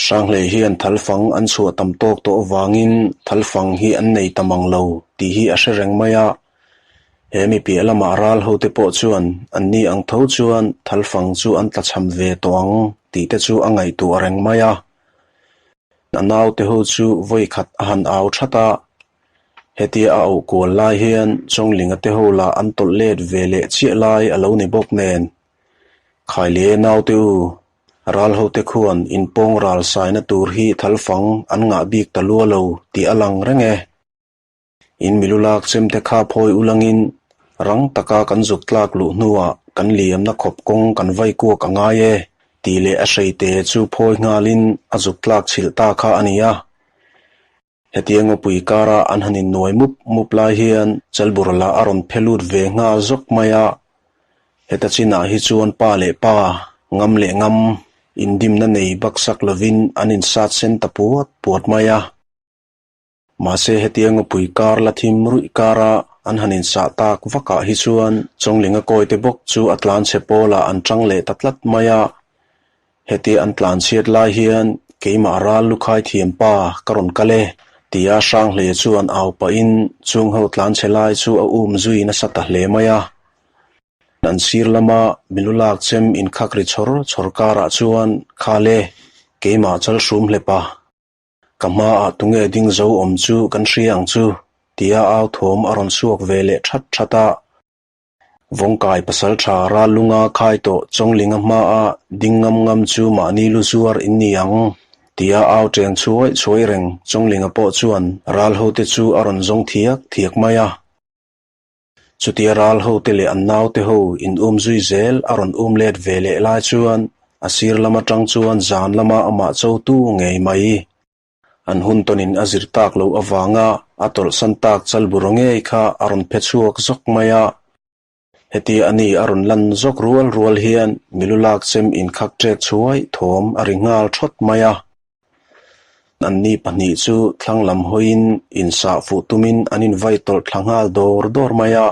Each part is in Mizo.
Hranghlei hian thalfang an chhuah tam tawk tawh avangin thalfang hi an nei ta mang lo tih hi a hre reng mai a. He mi piah lamah ral hote pawh chuan anni ang tho chuan thalfang chu an tlachham ve tawh ang tih te chu a ngaihtuah reng mai a. A naute ho chu vawi khat a han au that a, hetia a auh kual lai hian Chawnglinga te ho lah an tawlh let ve leh chiah lai a lo ni bawk nen. Khaile naute u, ral hote khuan inpawng ral saina tur hi thalfang an ngah bik ta lua lo tih a lang reng e. In milu lak chem te kha phawi ulangin rang taka kan zuk tlak luh hnuah kan liamna khawp kawng kan vai kuak a ngai e tih leh a hreite chu phawi nghalin a zuk tlak chhilh ta kha a ni a. Hetia ngawpui kara an han innuai mup mup lai hian Chalbur lah a rawn phe lut ve nghal zawk mai a. Heta chinah hi chuan pa leh pa, ngam leh ngam, indimna nei baksak lovin an insat sen ta puat puat mai a. Mahse hetia ngawpui kar la thim ruih kara an han insah tak vakah hi chuan Chawnglinga kawite bawk chu a tlanchhe pawlah an tang leh ta tlat mai a. Hetia an tlanchhiat lai hian keimah ral lukhai thiam pa ka rawn kal e tia Hranghle chuan au pahin chung ho tlanchhe lai chu a um zui nasa ta hle mai a. An sir lama milu lak chem inkhak ri chhawr chhawr karah chuan Khale, keimah chalhrum hlepa. Ka hmaah tunge ding zo awm chu kan hria ang chu, tia au thawm a rawn chhuak ve leh that that a. Vawngkai pasal tha ral lunga khai tawh Chawnglinga hmaa ding ngam ngam chu mahni lu zuar in ni ang, tia au teng chhuai chhuai reng Chawnglinga pawh chuan ral hote chu a rawn zawng thiak thiak mai a. Chutia ral hote leh an naute ho in um zui zel a rawn um let ve leh lai chuan a sir lam atang chuan zan lama amah chotu ngei mai. An hun tawnin a zir tak loh avanga a tawlhsan tak chalbura ngei kha a rawn phe chhuak zawk mai a. Hetia ani a rawn lan zawk rual rual hian milu lak chem inkhak ṭek chhuai thawm a ri nghal ṭhawt mai a. Anni pahnih chu thlang lam hawiin insah fuh tumin an invai tawlh thla nghal dawr dawr mai a.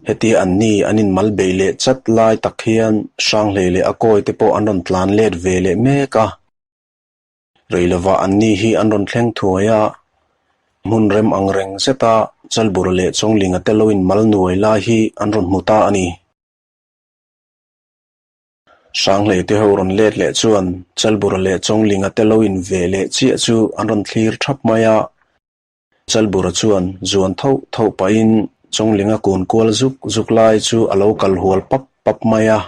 Hetia anni an inmal beih leh chat lai tak hian Hranghlei leh a kawi te pawh an rawn tlan let ve leh mek a. Rei lovah anni hi an rawn thleng thuai a, hmun rem ang reng zeta Chalbura leh Chawnglinga te lo inmal nuai lai hi an rawn hmu ta a ni. Hranghlei te ho rawn let leh chuan Chalbura leh Chawnglinga te lo in ve leh chiah chu an rawn thlir thap mai a. Chalbura chuan zuan tho tho pahin Chawnglinga kun kual zuk zuk lai chu a lo kal hual pap pap mai a.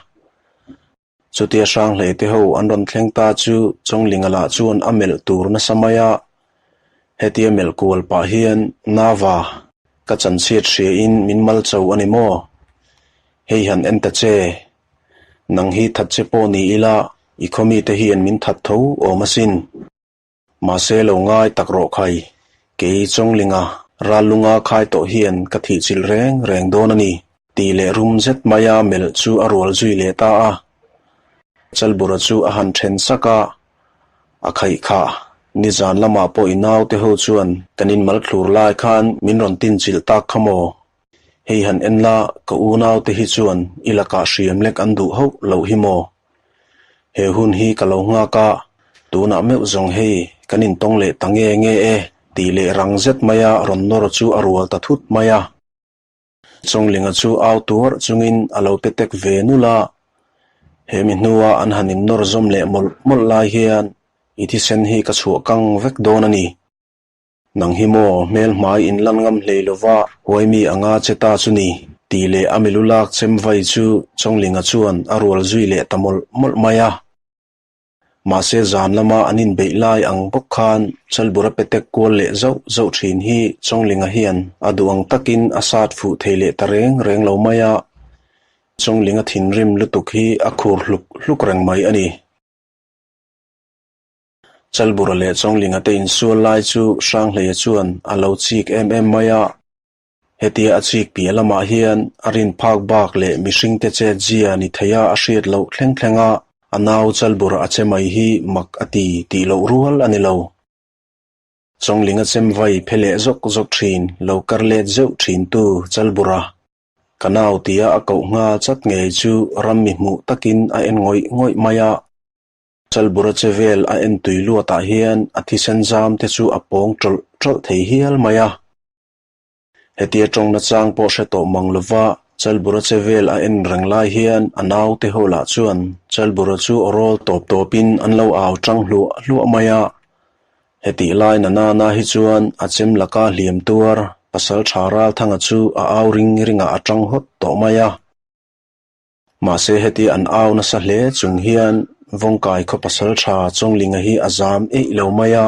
Chutia Hranghlei te ho an rawn thleng ta chu Chawnglinga lah chuan a melh tur nasa mai a. Hetia melh kual pah hian Nava, ka chanchhiat hriain min mal cho a ni maw? Hei han en ta che, nang hi that che pawh ni ila i khawmite hian min that tho awm asin. Mahse lo ngai tak rawh khai, kei Chawnglinga rallunga khai tawh hian ka thihchilh reng reng dawn a ni, tih leh rum zet maia melh chu a rual zui leh ta a. Chalbura chu a han then sak a, a khaih kha. Nizan lamah pawh i naute ho chuan kan inmal thlur lai khan min rawn tinchilh tak kha maw? Hei han en la, ka unaute hi chuan i lakah hriam lek an duh hauh loh hi maw? He hun hi ka lo nghak a, tunah meuh zawng hei kan intawng leh ta nge nge e tih leh rang zet maia rawn nawr chu a rual ta thut mai a. Chawnglinga chu au tuar chungin a lo pe tek ve nulh a, he mi hnua an han innawr zawm leh mawlh mawlh lai hian i thisen hi ka chhuah kang vek dawn a ni. Nang hi maw hmel hmai in lan ngam hlei lova huai mi anga che ta chu ni, tih leh a milu lak chem vai chu Chawnglinga chuan a rual zui leh ta mawlh mawlh mai a. Mahse zan lama an inbeih lai ang bawk khan Chalbura petek kual leh zauh zauh thin hi Chawnglinga hian a duh ang takin a sat fuh thei leh ta reng reng lo mai a, Chawnglinga thinrim lutuk hi a khur hluk hluk reng mai a ni. Chalbura leh Chawnglinga te insual lai chu Hranghleia chuan a lo chik em em mai a. Hetia a chik piah lamah hian a rin phak bak leh mihringte chet zia ni theia a hriat loh thleng thleng a, a nau Chalbura a che mai hi mak a ti tih loh rual a ni lo. Chawnglinga chem vai phe leh zawk zawk thin lo kar let zeuh thin tu Chalbura ka nau tia a koh nghal chat ngei chu ram mi hmuh takin a en ngawih ngawih mai a. Chalbura che vel a en tui luatah hian a thisen zam te chu a pawng tawlh tawlh thei hial mai a. Hetia tawng nachang pawh hre tawh mang lova Chalbura che vel a en reng lai hian a naute ho lah chuan Chalbura chu aw rawl tawp tawpin an lo au tang hluah hluah mai a. Hetih lai na nana hi chuan a chem laka hliam tuar pasal tha Ralthanga chu a au ring ringah a tang hawt tawh mai a. Mahse heti an au nasa hle chung hian Vawngkai khaw pasal tha Chawnglinga hi a zam eih lo mai a.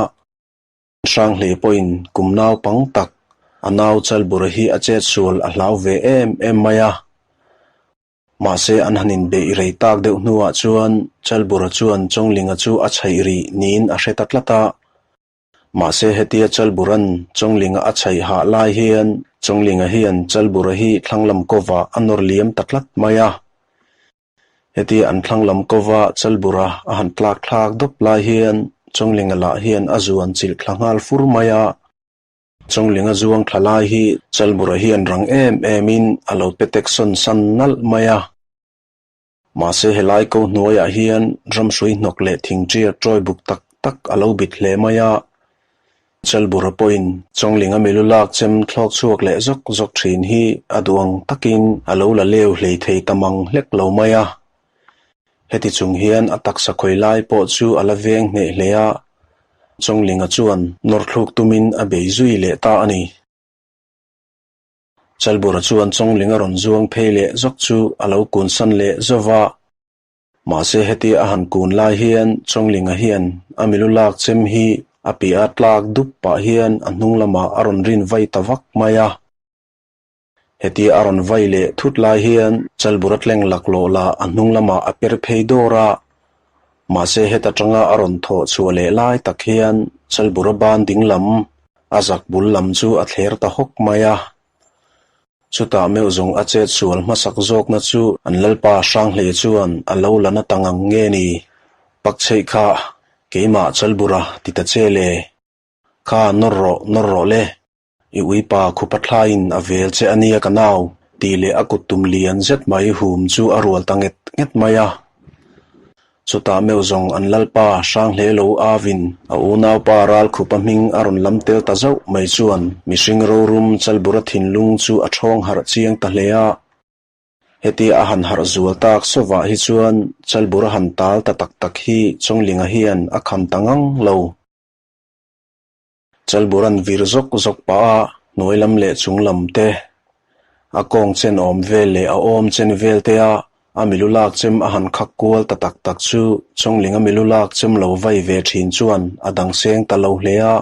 Hranghlei pawhin kum naupang tak a nau Chalbura hi a chet sual a hlau ve em em mai a. Mahse an han inbeih rei tak deuh hnuah chuan Chalbura chuan Chawnglinga chu a chhaih rih niin a hre ta tlat a. Mahse hetia Chalbura'n Chawnglinga a chhaih hah lai hian Chawnglinga hian Chalbura hi thlanglam kovah a nawr liam ta tlat mai a. Hetia an thlanglam kova Chalbura a han tlak thlak dawp lai hian Chawnglinga lah hian a zuan chilh thla nghal fur mai a. Chawnglinga zuang thla lai hi Chalbura hian rang em emin a lo pe tek sawn san nalh mai a. Mahse helai ko hnuaiah hian ramhrui hnawk leh thingṭiak ṭawi buk tak tak a lo bit hle mai a. Chalbura pawhin Chawnglinga milu lak chem thlawk chhuak leh zawk zawk ṭhin hi a duh ang takin a lo la leu hlei thei ta mang hlek lo mai a. Heti chung hian a taksa khawi lai pawh chu a la veng hneh hle a, Chawnglinga chuan nawrthluk tumin a bei zui leh ta a ni. Chalbura chuan Chawngling a rawn zuang phei leh zawk chu a lo kun san leh zauh va. Mahse hetia a han kun lai hian Chawnglinga hian a milu lak chem hi a piah a tlak dup pah hian a hnung lamah a rawn rin vai ta vak mai a. Hetia a rawn vai leh thut lai hian Chalbura tleng laklawh lah a hnung lamah a per phei dawr a. Mahse heta tanga a rawn thawh chhuah leh lai tak hian Chalbura ban ding lam a zak bul lam chu a thler ta hawk mai a. Chutah meuh zawng a chet sual hmasak zawkna chu an Lalpa Hranghlei chuan a lo la na ta ngang nge ni? Pak chheih kha keimah Chalbura ti ta che le. Kha nawr rawh, nawr rawh le. I uipa khupa thlaiin a vel che a nia ka nau, tih leh a kut tum lian zet mai hum chu a rual ta nget nget mai a. Chutah meuh zawng an lalpa Hranghle lo avin a unaupa Ralkhupa hming a rawn lam tel ta zauh mai chuan mihring rorum Chalbura thinlung chu a ṭhawng harh chiang ta hle a. Hetia a han harh zual tak sawvah hi chuan Chalbura han tal ta tak tak hi Chawnglinga hian a kham ta ngang lo. Chalburan vir zawk zawk pah a, hnuai lam leh chung lam te, a kawng chen awm vel leh a awm chen vel te a, a milu lak chem a han khak kual ta tak tak chu Chawnglinga milu lak chem lo vai ve thin chuan a dang seng ta lo hle a.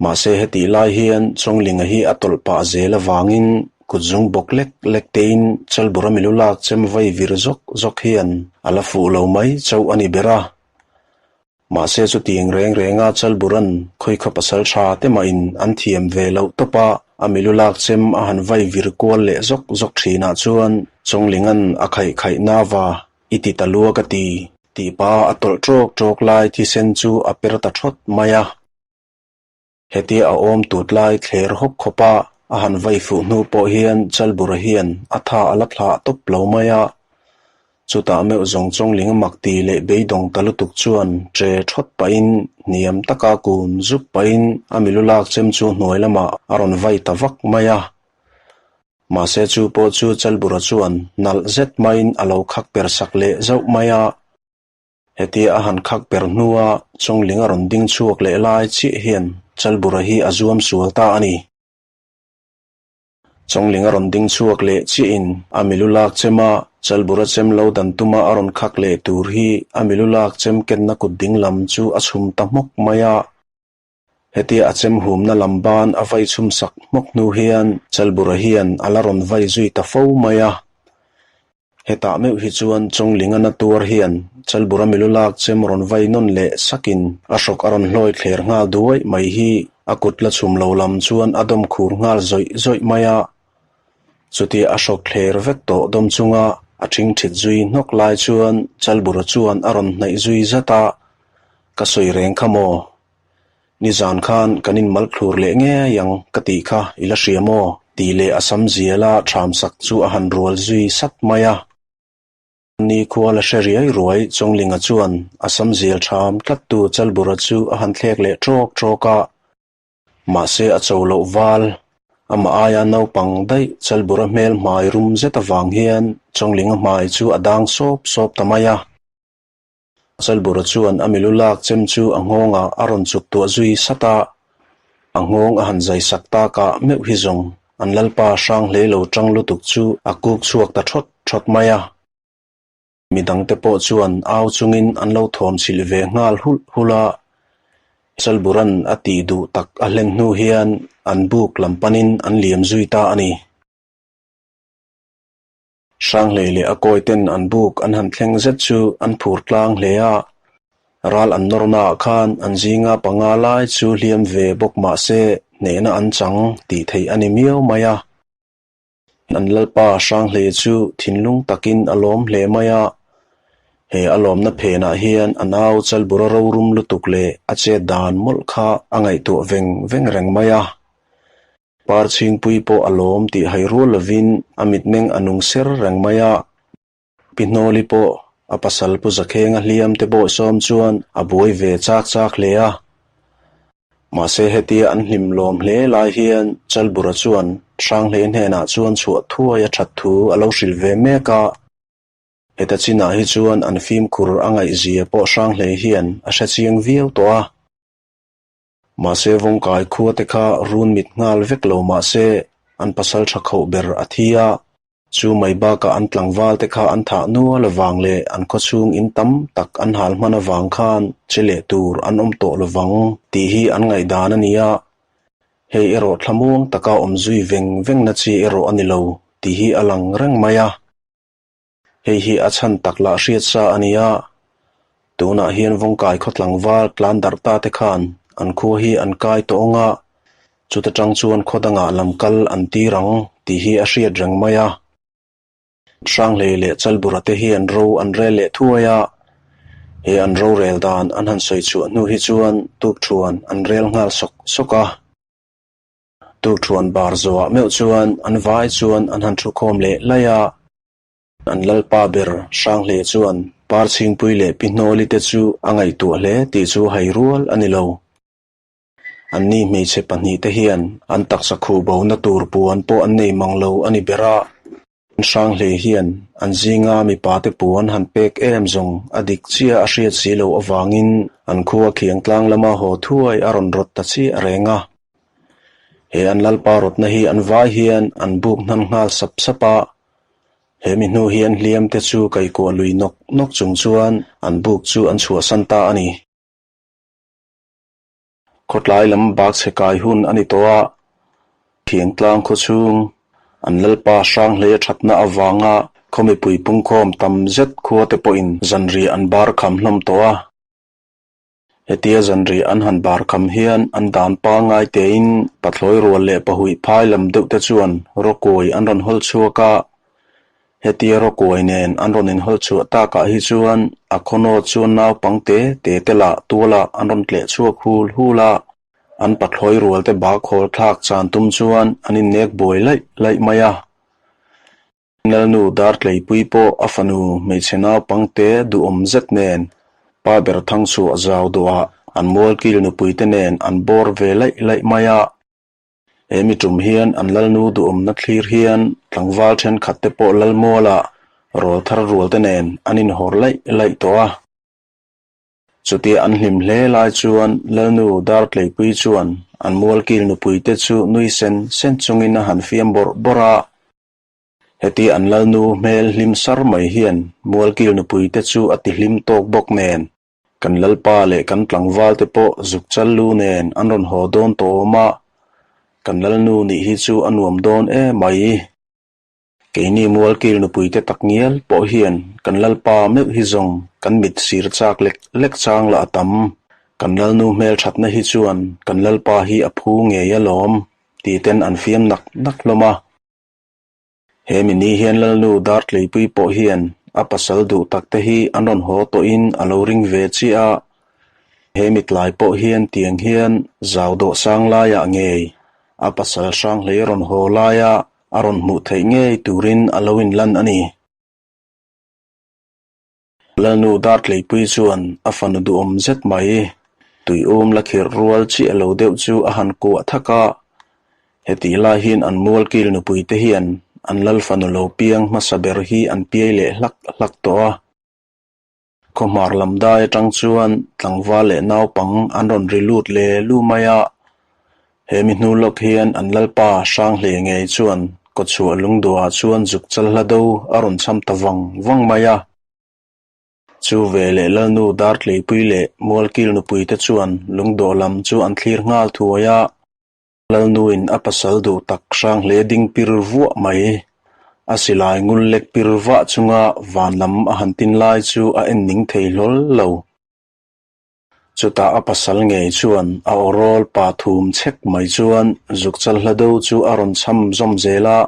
Mahse hetih lai hian Chawnglinga hi a tawlh pah zel avangin kut zung bawk lek lek tein Chalbura milu lak chem vai vir zawk zawk hian a la fuh lo mai chauh a ni ber a. Mahse chutiang reng renga Chalburan khawikhaw pasal tha te mahin an thiam ve loh tawp a, a milu lak chem a han vai vir kual leh zawk zawk thinah chuan Chawnglinga'n a khaih khaih nava i ti ta lua ka ti tih pa a tawlh ṭawk ṭawk lai thisen chu a per ta ṭhawt mai a. Hetia a awm tut lai thler hawk khawp a, a han vai fuh hnu pawh hian Chalbura hian a tha a la thlah tawp lo mai a. Chutah meuh zawng Chawngling a mak ti leh beidawng ta lutuk chuan ṭe ṭhawt pahin hniam taka kun zup pahin a milu lak chem chu hnuai lamah a rawn vai ta vak mai a. Mahse chu pawh chu Chalbura chuan nalh zet maiin a lo khak per sak leh zauh mai a. Hetia a han khak per hnua Chawngling a rawn ding chhuak leh lai chiah hian Chalbura hi a zuam sual ta a ni. Chawngling a rawn ding chhuak leh chiahin a milu lak chem a, Chalbura chem lo dan tuma a rawn khak leh tur hi a milu lak chem kenna kut ding lam chu a chhum ta hmawk mai a. Hetia a chem humna lam ban a vai chhum sak hmawk hnu hian Chalbura hian a la rawn vai zui ta fo mai a. Hetah meuh hi chuan Chawnglinga na tuar hian Chalbura milu lak chem rawn vai nawn leh sakin a hrawk a rawn hlawi thler nghal duai mai hi a kut la chhum lo lam chuan a dawm khur nghal zawih zawih mai a. Chutia a hrawk thler vek tawh dawm chunga a ṭhingṭhit zui hnawk lai chuan Chalbura chuan a rawn hnaih zui zat a, Ka sawi reng kha maw? Nizan khan kan inmal thlur leh ngei ang ka tih kha i la hria maw? tih leh a sam ziala ṭhamsak chu a han rual zui sat mai a. Nikhua la hre riai ruai Chawnglinga chuan a sam zial ṭham tlattu Chalbura chu a han thlek leh ṭawk ṭawk a. Mahse a cho loh val, amah aia naupang daih Chalbura hmel hmai rum zet avang hian Chawnglinga hmai chu a dang sawp sawp ta mai a. Chalbura chuan a milu lak chem chu a nghawngah a rawn chuk tuah zui sat a, a nghawng a han zai sak takah meuh hi zawng an lalpa hrang hlei lo ṭang lutuk chu a kuk chhuak ta ṭhawt ṭhawt mai a. Mi dangte pawh chuan au chungin an lo thawm chhilh ve nghal hulh hulh a, Chalbura'n a tih duh tak a hlen hnu hian an buk lam panin an liam zui ta a ni. Hranghlei leh a kawi ten an buk an han thleng zet chu an phur tlang hle a, ral an nawrnaah khan an zinga panga lai chu hliam ve bawk mah se hnehna an chang tih theih a ni miau mai a. An lalpa Hranghlei chu thinlung takin a lawm hle mai a, he a lawmna phenah hian a nau Chalbura rorum lutuk leh a chet dan mawlh kha a ngaihtuah veng veng reng mai a. Parchhingpui pawh a lawm tih hai rual lovin a mitmeng a nung ser reng mai a. Pi Hnawli pawh a pasal Pu Zakhenga hliam te bawihsawm chuan a buai ve chak chak hle a. Mahse hetia an hlim lawm hle lai hian Chalbura chuan Hranghlei hnenah chuan chhuah thuai a that thu a lo hrilh ve mek a. Heta chinah hi chuan an fimkhur a ngaihzia pawh Hranghlei hian a hre chiang viau tawh a. Mahse Vawngkai khua te kha run mit nghal vek lo mahse an pasal tha khoh ber a thi a, chu mai bakah an tlangval te kha an thah nual avang leh an khawchhung in tam tak an hal hman avang khan che leh tur an awm tawh lovang tih hi an ngaihdan a ni a, hei erawh thlamuang taka awm zui veng veng na chi erawh a ni lo tih hi a lang reng mai a. Hei hi a chhan tak lah hriat sa a ni a, tunah hian Vawngkai khaw tlangval tlan darh ta te khan an khua hi an kai tawh ang a, chuta tang chuan khaw dangah lam kal an tir ang tih hi a hriat reng mai a. Hranghlei leh Chalbura te hian ro an rel leh thuai a, he an rorel dan an han sawi chhuah hnu hi chuan tukthuan an rel nghal sawk sawk a. Tukthuan bar zawhah meuh chuan an vai chuan an han thukhawm leh laih a. An lalpa ber Hranghle chuan Parchhingpui leh Pi Hnawli te chu a ngaihtuah hle tih chu hai rual a ni lo. Anni hmeichhe pahnihte hian an taksa khuh bona tur puan pawh an nei mang lo a ni ber a. Hranghle hian an zinga mipate puan han pek em zawng a dik chiah a hriat si loh avangin an khua khiangtlang lama haw thuai a rawn rawt ta chiah reng a. He an lalpa rawtna hi an vai hian an buk hnan nghal sap sap a. He mi hnu hian hliam te chu kaikuah lui nawk nawk chung chuan an buk chu an chhuahsan ta a ni. Khawtlai lam bak chhe kai hun a ni tawh a, Thiangtlang khaw chhung an lalpa Hranghlei a thatna avanga khaw mipui pungkhawm tam zet khua te pawhin zanriah an bar kham hlawm tawh a. Hetia zanriah an han bar kham hian an dan pangngai tein pathlawi rual leh pahuih phai lam deuh te chuan rawkawi an rawn hawl chhuak a. Hetia rawkawi nen an rawn inhawl chhuah takah hi chuan a khawnawt chuan naupang te te te lah tualah an rawn tleh chhuak hul hul a. An pathlawi rual te bak hawl thlak chan tum chuan an innek buai laih laih mai a. Lalnu Dartleipui pawh a fanu hmeichhe naupangte duhawm zet nen pa ber thang chhuah zau duhah an mualkil nupuite nen an bawr ve laih laih mai a. He mi tum hian an lalnu duhawmna thlir hian tlangval thenkhat te pawh lalmualah rawlthar rualte nen an inhawr laih laih tawh a. Chutia an hlim hle lai chuan Lalnu Dartleipui chuan an mualkil nupuite chu nui sen sen chungin a han fiam bawrh bawrh a. Heti an Lalnu hmel hlim sar mai hian mualkil nupuite chu a ti hlim tawk bawk nen, kan Lalpa leh kan tlangvalte pawh zuk chal lu nen an rawn haw dawn tawh awm a, kan Lalnu nih hi chu a nuam dawn emai. Keini mualkil nupuite tak ngial pawh hian kan Lalpa meuh hi zawng kan mit sir chak lek lek chang lah a tam. Kan Lalnu hmelthatna hi chuan kan Lalpa hi a phu ngei alawm tih ten an fiam nak nak hlawm a. He mi ni hian Lalnu Dartleipui pawh hian a pasal duh tak te hi an rawn haw tawhin a lo ring ve chiah a. He mi tlai pawh hian tiang hian zau dawh sang laiah ngei a pasal Hranghlei rawn haw laia a rawn hmuh theih ngei turin a lo inlan a ni. Lalnu Dartleipui chuan a fanu duhawm zet mai, tuium la khirh rual chiah lo deuh chu a han kuah thak a. Hetih lai hian an mualkil nupuite hian an lal fanu lo piang hmasa ber hi an piai leh hlak hlak tawh a. Khawhmar lam dai atang chuan tlangval leh naupang an rawn ri lut le lu mai a. He mi hnu lawk hian an lalpa Hranghle ngei chuan kawchhuah lungduhah chuan zuk chal hla do a rawn cham ta vang vang mai a. Chu veleh Lalnu Dartleipui leh Mualkil nupuite chuan lungdawh lam chu an thlir nghal thuai a. Lalnuin a pasal duh tak Hranghle ding pir vuah mai. A silai ngul lek pir vah chunga van lam a han tin lai chu a en ning thei hlawl lo. Chutah a pasal ngei chuan a awrawl pa thum chhek mai chuan zukchal hla do chu a rawn cham zawm zel a.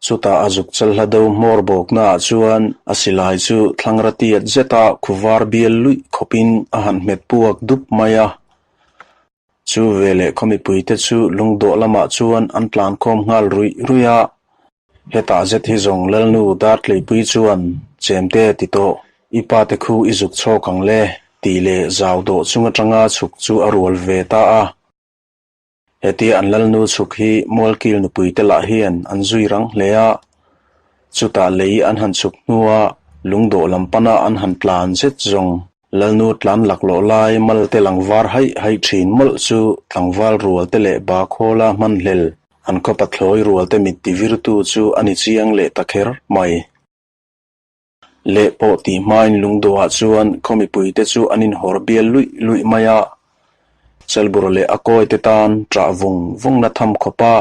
Chutah a zukchal hla do hmawr bawknaah chuan a silai chu thlangra tiat zeta khuvar bial luih khawpin a han hmet puak dup mai a. Chu veleh khaw mipuite chu lungdawh lamah chuan an tlankhawm nghal ruih ruih a. Hetah zet hi zawng Lalnu Dartleipui chuan chemte ti tawh, i pa te khu i zuk chhawk ang le tih leh zau dawh chung atanga chhuk chu a rual ve ta a. Hetia an Lalnu chhuk hi Mualkil nupuite lah hian an zui rang hle a. Chutah lei an han chhuk hnua lungdawh lam pana an han tlan zet zawng Lalnu tlan laklawh lai malte langvar haih haih thin mawlh chu tlangval rualte leh Bakhawla hmanhlel an khaw pathlawi rualte mit tivirtu chu a ni chiang leh ta kher mai. Leh pawh tih hmain lungdawhah chuan khaw mipuite chu an inhawr bial luih luih mai a, Chelbur leh a kawite tan ṭah vung vungna tham khawpa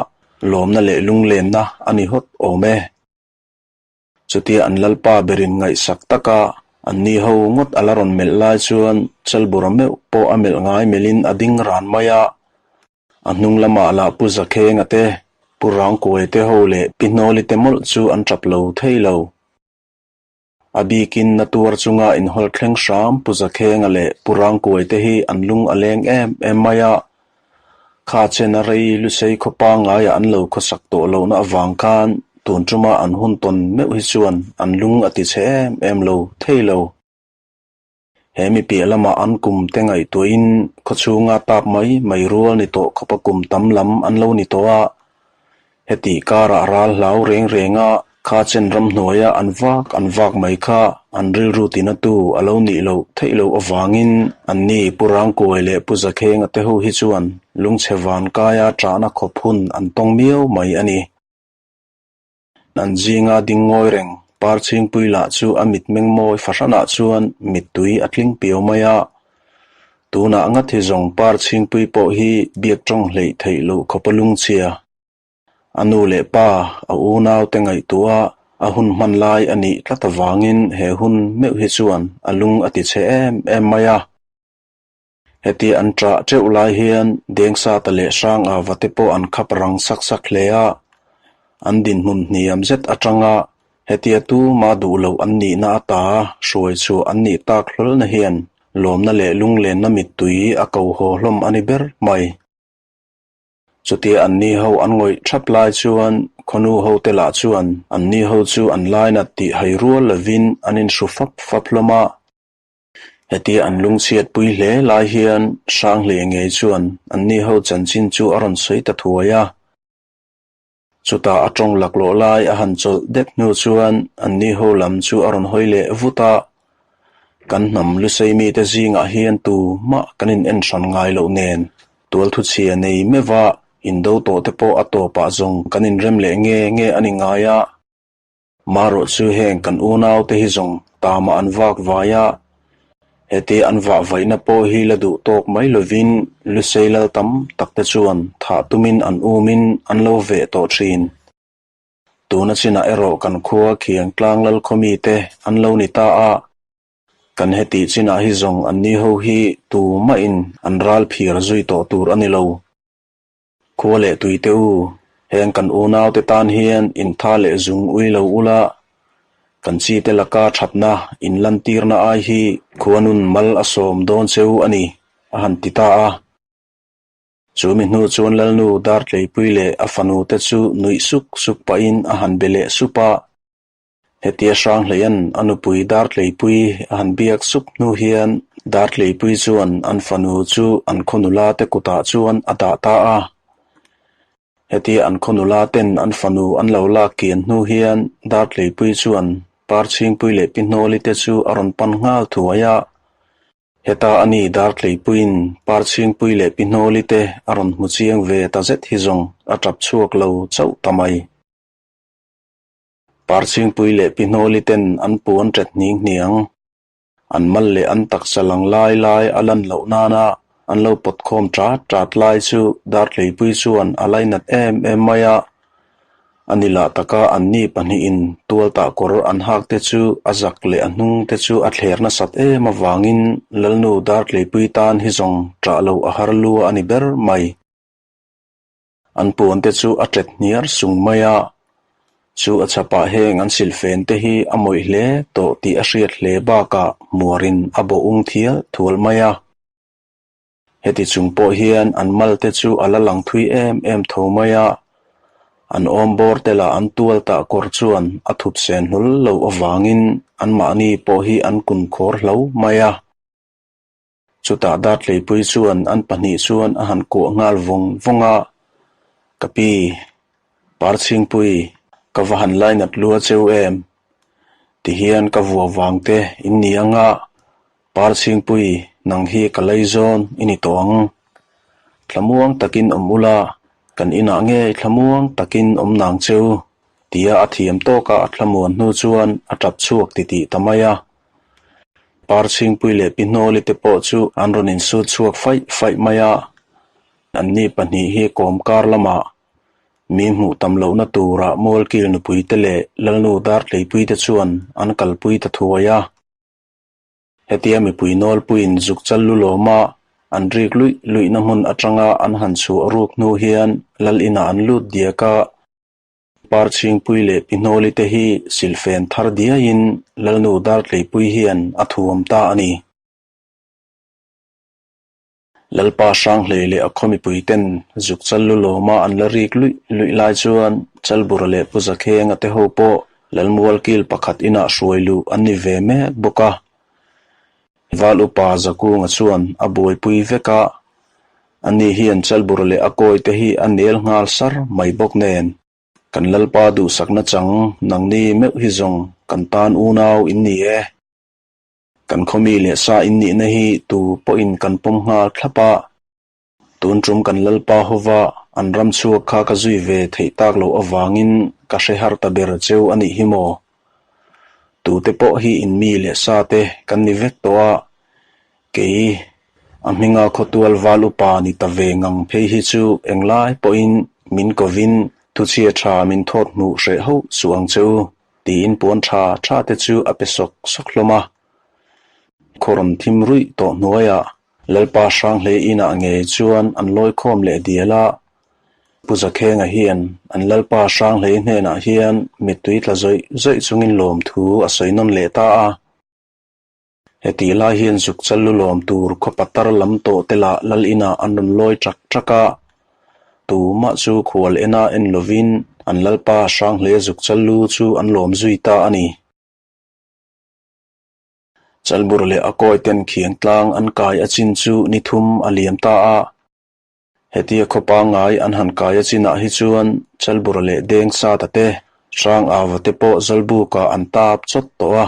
lawmna leh lunglenna a ni hawt awm e. Chutia an lalpa berin ngaihsak taka an ni ho ngawt a la rawn melh lai chuan Chalbura meuh pawh a melh ngai melhin a ding ran mai a. A hnung lamah lah Pu Zakhenga te, Pu Rangkuai te ho leh Pi Hnawli te mawlh chu an tap lo thei lo. A bikin na tuar chunga inhawl thleng hram Pu Zakhenga leh Pu Rangkuai te hi an lung a leng em em mai a. Kha chen a rei Lusei khaw pangaiah an lo khawsak tawh lohna avang khan tun tuma an hun tawn meuh hi chuan an lung a ti chhe em em lo thei lo. He mi piah lamah an kum te ngaihtuahin khaw chhunga tap mai mai rual ni tawh khawpa kum tam lam an lo ni tawh a. Heti karah ral hlau reng renga kha chen ramhnuaia an vak an vak mai kha an rilru tinatu a lo nih loh theih loh avangin anni Pu Rangkuai leh Pu Zakhenga te ho hi chuan lungchhe vankaia ṭahna khawp hun an tawng miau mai a ni. An zinga ding ngawi reng Parchhingpui lah chu a mitmeng mawi fahranah chuan mittui a tling piau mai a. Tunah ngat hi zawng Parchhingpui pawh hi biak tawng hleih theih loh khawpa lungchhia. A nu leh pa, a unaute ngaihtuah a hun hman lai a nih tlat avangin he hun meuh hi chuan a lung a tichhe em em mai a. Heti an ṭah ṭeuh lai hian Dengsata leh Hrangava te pawh an khap rang sak sak hle a, an dinhmun hniam zet aṭanga hetia tuma duh loh an nihna ata hruai chhuah an nih tak hlawlna hian lawmna leh lunglenna mittui a ko haw hlawm a ni ber mai. Chutia anni ho an ngawih ṭhap lai chuan khawnu hote lah chuan anni ho chu an lainat tih hai rual lovin an inhru fap fap hlawm a. Hetia an lungchhiatpui hle lai hian Hranghle ngei chuan anni ho chanchin chu a rawn sawi ta thuai a. Chutah a tawng laklawh lai a han chawlh det hnu chuan anni ho lam chu a rawn hawi leh vut a. Kan hnam lusei mite zingah hian tu mah kan in en hran ngai loh nen tualthuchhia nei meuh a, indo tawh te pawh a tawpah zawng kan inrem leh nge nge a ni ngai a. Marawh chu heng kan unaute hi zawng tamah an vak vai a, heti an vah vaihna pawh hi la duh tawk mai lovin Lusei lal tam tak te chuan thah tumin an umin an lo veh tawh thin. Tuna chinah erawh kan khua khiang tlang lal khaw mite an lo ni ta a, kan heti chinah hi zawng anni ho hi tumahin an ral phir zui tawh tur a ni lo. Khua leh tuite u, heng kan unaute tan hian intha leh zung ui lo ula, kan chite laka thatna inlantirna ai hi khuanun mal a sawm dawn che u a ni, a han ti ta a. Chu mi hnu chuan Lalnu Dartleipui leh a fanute chu nuih suk suk pahin a han be leh sup a. Hetia Hranghleia'n a nupui Dartleipui a han biak sup hnu hian Dartleipui chuan an fanu chu an khaw nula te kutah chuan a dah ta a. Hetia an khaw nula ten an fanu an lo lak kian hnu hian Dartleipui chuan Parchhingpui leh Pi Hnawli te chu a rawn pan nghal thuai a. Heta a ni Dartleipuiin Parchhingpui leh Pi Hnawli te a rawn hmu chiang ve ta zet hi zawng a tap chhuak lo chauh ta mai. Parchhingpui leh Pi Hnawli ten an puan ṭet hning hniang. An mal leh an taksa lang lai lai a lan loh nana an lo pawt khawm ṭat ṭat lai chu Dartleipui chuan a lainat em em mai a. A ni lah taka anni pahnihin tualtah kawr an hak te chu a zak leh a hnung te chu a thler nasat em avangin Lalnu Dartleipui tan hi zawng ṭah loh a har lua a ni ber mai. An puan te chu a ṭet hniar sung mai a, chu a chhapah heng an silhfen te hi a mawih hle tawh tih a hriat hle bakah hmuarin a bawh ung thial thual mai a. Heti chung pawh hian an mal te chu a la lang thui em em tho mai a, an awm bawr te lah an tual tah kawr chuan a thup sen hlawl loh avangin anmahni pawh hi an kun khawr hlo mai a. Chutah Dartleipui chuan an pahnih chuan a han kuah nghal vawng vawng a, Ka pi, Parchhingpui, ka va han lainat lua cheu em? Tihian ka vua vang te in ni anga, Parchhingpui, nang hi ka laizawn i ni tawh ang. Thlamuang takin awm ula, kan inah ngei thlamuang takin awm nang cheu, tia a thiam tawka a thlamuan hnu chuan a tap chhuak titih ta mai a. Parchhingpui leh Pi Hnawli te pawh chu an rawn insut chhuak faih faih mai a, anni pahnih hi kawmkar lamah mi hmuh tam lohna turah Mualkil nupui te leh Lalnu Dartleipui te chuan an kalpui ta thuai a. Hetia mipui nawlpuiin zuk chal lu lawma an rik luih luihna hmun atanga an han chhuah ruk hnu hian Lal inah an lut diak a. Parchhingpui leh Pi Hnawli te hi silhfen thar diaiin Lalnu Dartleipui hian a thuam ta a ni. Lalpa Hranghlei leh a khaw mipui ten zuk chal lu lawma an la rik luih luih lai chuan Chalbura leh Pu Zakhenga te ho pawh Lalmual kil pakhat inah hruai luh an ni ve mek bawk a. Val upa Zakunga chuan a buaipui vek a, ani hian Chalbura leh a kawi te hi a nel nghal sar mai bawk nen. Kan Lalpa duhsakna chang nangni meuh hi zawng kan tan unau in ni e. Kan khawmi leh sa in nihna hi tu pawhin kan pawm nghal thlap a, tun tum kan Lalpa hova an ram chhuak kha ka zui ve theih tak loh avangin ka hre har ta ber cheu a nih hi maw? Tute pawh hi in mi leh sa te kan ni vek tawh a, kei a hminga khawtual val upa ni ta ve ngang phei hi chu englai pawhin min kovin thuchhia tha min thawt hmuh hreh hauh suh ang che u. Tiin puan tha tha te chu a pe sawk sawk hlawm a. Khawrawn thim ruih tawh hnuaiah Lalpa Hranghlei inah ngei chuan an lawi khawm leh dial a. Pu Zakhenga hian an Lalpa Hranghlei hnenah hian mittui tla zawih zawih chungin lawmthu a sawi nawn leh ta a. Hetih lai hian zuk chal lu lawm tur khaw patar lam tawh te lah lal inah an rawn lawi ṭak ṭak a. Tumah chu khual ena en lovin an lalpa Hranghle zuk chal lu chu an lawm zui ta a ni. Chalbur leh a kawi ten khiang tlang an kai a chin chu ni thum a liam ta a. Hetia khaw pangngai an han kai a chinah hi chuan Chalbura leh Dengsata te, Hrangava te pawh Zawlbukah an tap chawt tawh a.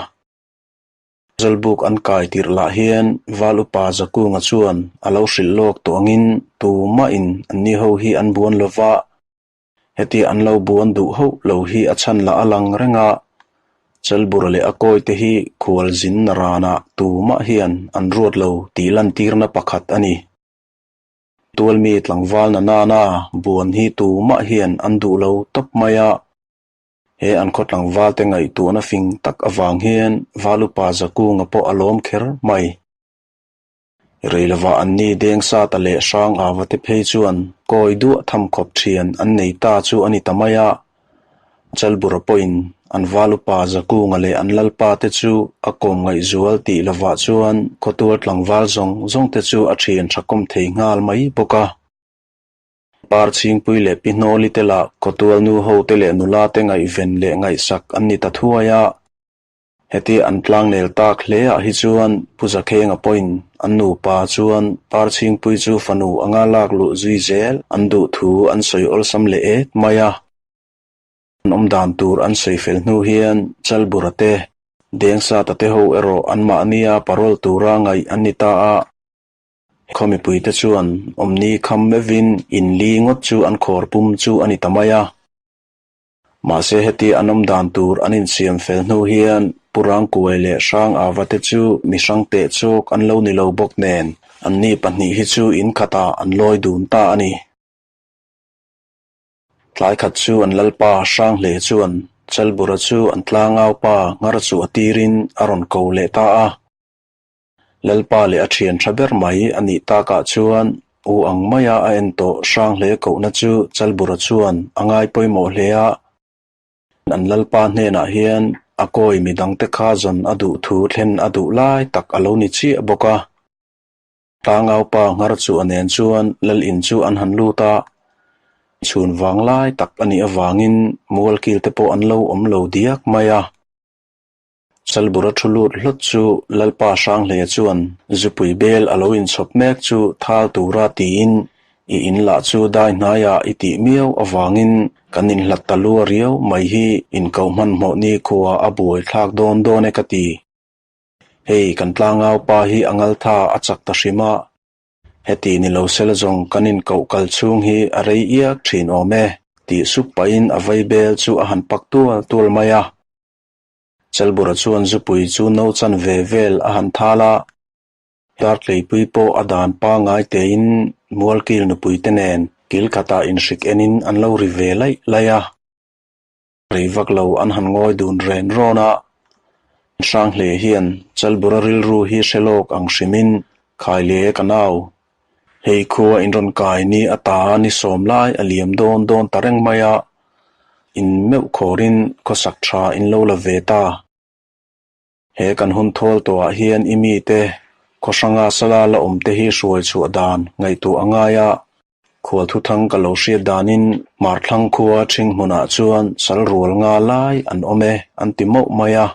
Zawlbuk an kai tirh lah hian Val Upa Zakunga chuan a lo hrilh lawk tawh angin tumahin anni ho hi an buan lo va, hetia an lo buan duh hauh lo hi a chhan lah a lang reng a, Chalbura leh a kawi te hi khualzin ranah tumah hian an ruat lo tih lantirna pakhat a ni. Tualmi tlangval na nana buan hi tumah hian an duh lo tawp mai a. He an khaw tlangval te ngaihtuahna fing tak avang hian Valupa Zakunga pawh a lawm kher mai. Rei lovah anni Dengsata leh Hrangava te phei chuan kawi duah tham khawp thian an nei ta chu a ni ta mai a. Chalbura pawhin an Valupa Zakunga leh an Lalpa te chu a kawm ngaihzual tih lovah chuan khawtual tlangval zawng zawng te chu a thian thakawm thei nghal mai bawk a. Parchhingpui leh Pi Hnawli te lah khawtual nu ho te leh nula te ngaihven leh ngaihsak an ni ta thuai a. Heti an tlangnel tak hle ah hi chuan Pu Zakhenga pawhin an nupa chuan Parchhingpui chu fanu anga lak luh zui zel an duh thu an sawi awlsam leh et mai a. An awm dan tur an sawi fel hnu hian Chalbura te, Dengsata te ho erawh anmahnia parole tura ngaih an ni ta a. Khaw mipuite chuan awmni kham meuhin in li ngawt chu an khawr pum chu a ni ta mai a. Mahse heti an awm dan tur an insiam fel hnu hian Pu Rangkuai leh Hrang Ava te chu mi hrang teh chawk an lo ni lo bawk nen anni pahnih hi chu in khatah an lawi dun ta a ni. Tlai khat chu an lalpa Hranghle chuan Chalbura chu an tlangaupa nghar chu a tirin a rawn ko leh ta a. Lalpa leh a thian tha ber mai a nih takah chuan u ang maia a en tawh Hranghle kohna chu Chalbura chuan a ngai pawimawh hle a. An Lalpa hnenah hian a kawi midangte kha zawn a duh thu thlen a duh lai tak a lo ni chiah bawk a. Tlangaupa nghar chu a nen chuan Lal in chu an han lut a, chhun vang lai tak a nih avangin mualkil te pawh an lo awm lo diak mai a. Chalbura thu lut hlawt chu Lalpa Hranghleia chuan zupui bel a lo inchhawp mek chu thal tura tiin i in lah chu dai hnaiah i tih miau avangin kan inhlat ta lua riau mai hi inko hmanhmawh ni khua a buai thlak dawn dawn e ka ti. Hei kan tlangau pa hi a ngaltha a chak ta hrim a, heti ni lo sela zawng kan inkoh kal chhung hi a rei iak thin awm e tih sup pahin a vei bel chu a han pak tual tual mai a. Chalbura chuan zupui chu no chan ve vel a han thal a, Dartleipui pawh a dan pangngai tein Mualkil nupui te nen kil khatah inhrik enin an lo ri ve laih laih a. Rei vak lo an han ngawi dun ren rawn a, Hranghle hian Chalbura rilru hi hre lawk ang hrimin Khaile ka nau, hei khua in rawn kai ni ata ni sawm lai a liam dawn dawn ta reng mai a, in meuh khawrin khawsak tha in lo la ve ta. He kan hun thawl tawhah hian i mite khaw hranga sala la awm te hi hruai chhuah dan ngaihtuah a ngai a, khual thuthang ka lo hriat danin Hmarthlang khua ṭhing hmunah chuan sal rual nga lai an awm e an ti mauh mai a.